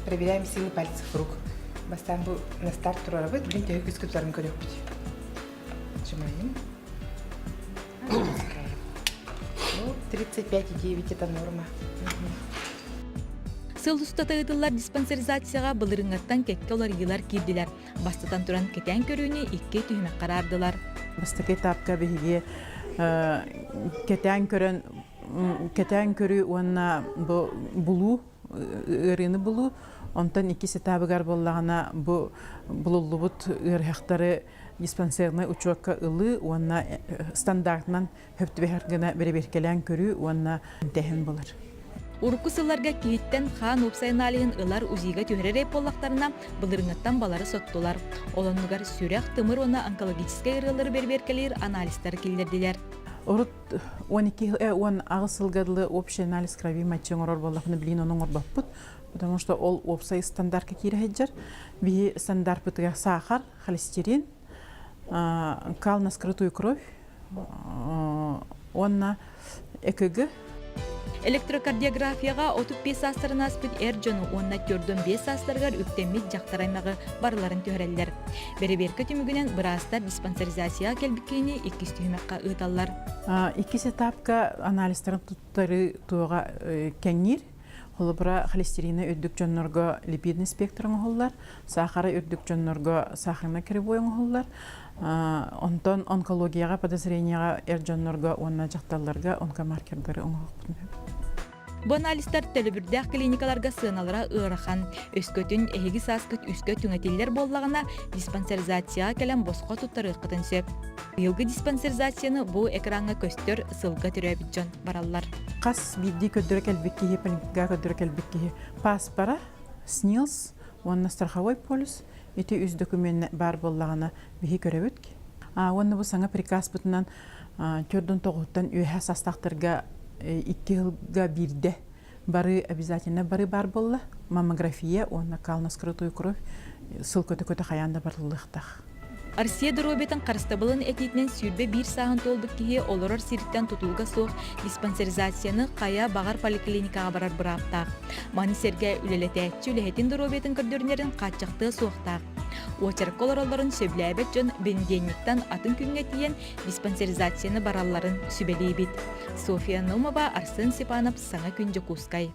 Проверяем силы пальцев рук. Бастаан бу на старт туруорабыт, билин төһө күүскэ тутарын көрүөхпүт. Нажимаем. Ну, 35,9 это норма. Сыл устата ыытыллар диспансеризацияҕа былырыыҥҥаттан кэккэ уларыйыылар киирдилэр. Бастатан туран кэтээн көрүүнү икки түһүмэххэ араардылар. Бастакы этапка биһиги кэтээн көрөн кэтээн көрүү уонна бу булуу ыарыыны булуу онтон иккис этабыгар буоллаҕына бу булуллубут ыарыһахтары диспансернай учуокка ылыы уонна стандартынан хөп түбэһэр гына бэрэбиэркэлээн көрүү уонна эмтээһин булар. Урукку сылларга киһиттэн хаан уопсай аналиһын ылар УЗИга түһэрэр буоллахтарына, былырыҥҥыттан балары соттулар. Ол оннугар сүрэх, тымыр уонна онкологическай ыарыылары бэрэбиэркэлиир анализтары киллэрдилэр. Урут 12 18 сылга дылы общий анализ крови мочи оҥорор буоллахпына билигин ону оҥорбоппут, потому что ол уопсай стандартка киирэ сылдьар. Биһи стандартпытыгар саахар, холестерин, кал на скрытую кровь уонна ЭКГ. Электрокардиографияҕа 35 саастарын ааспыт эр дьону уонна 45 саастарыгар үктэммит дьахтар аймаҕы барыларын түһэрэллэр. Бэрэбиэркэ түмүгүнэн быраастар диспансеризацияҕа кэлбит киһини иккис түһүмэххэ ыыталлар. Иккис этапка анализтарын туттарыы туоҕа кэҥиир. Холобура, холестерина үрдүк дьоннорго липидный спектр оҥоһуллар, саахара үрдүк дьоннорго сахарный кривой оҥоһуллар. Онтон онкологияҕа подозрениеҕа эр дьоннорго уонна дьахталларга онкомаркердары оҥоһуохпутун сөп. Бу анализтар төлөбүрдээх клиникаларга сыаналара ыарахан. Өскөтүн эһиги сааскыт үскэ түҥэтиллэр буоллаҕына, диспансеризацияҕа кэлэн босхо туттарыаххытын сөп. Быйылгы диспансеризацияны бу экраҥҥа көстөр сылга төрөөбүт дьон бараллар. Хас биирдии көрдөрө кэлбит киһи, поликлиникаҕа көрдөрө кэлбит киһи пааспара, СНИЛС уонна страховой полис ити үс документ баар буоллаҕына биһи көрөбүт. Уонна бу саҥа приказпытынан төрдүн тоҕуһуттан үөһэ састаахтарга икки сылга биирдэ бары обязательно бары баар буолла. Маммография уонна кал на скрытую кровь сыл көтө-көтө хайаан да барыллыахтаах. Россия доруобуйатын харыстабылын этиитинэн 21 сааһын туолбут киһи олорор сириттэн тутулуга суох диспансеризацияны хайа баҕар поликлиникаҕа барар бырааптаах. Маны сэргэ үлэлэтээччи үлэһитин доруобуйатын көрдөрүнэрин хааччахтыа суохтаах. Уочаракка олороллорун сөбүлээбэт дьон бэнидиэнньиктэн атын күҥҥэ тиийэн диспансеризацияны баралларын сүбэлиибит. Софья Номова, Арсен Степанов, Саҥа күн Дьокуускай.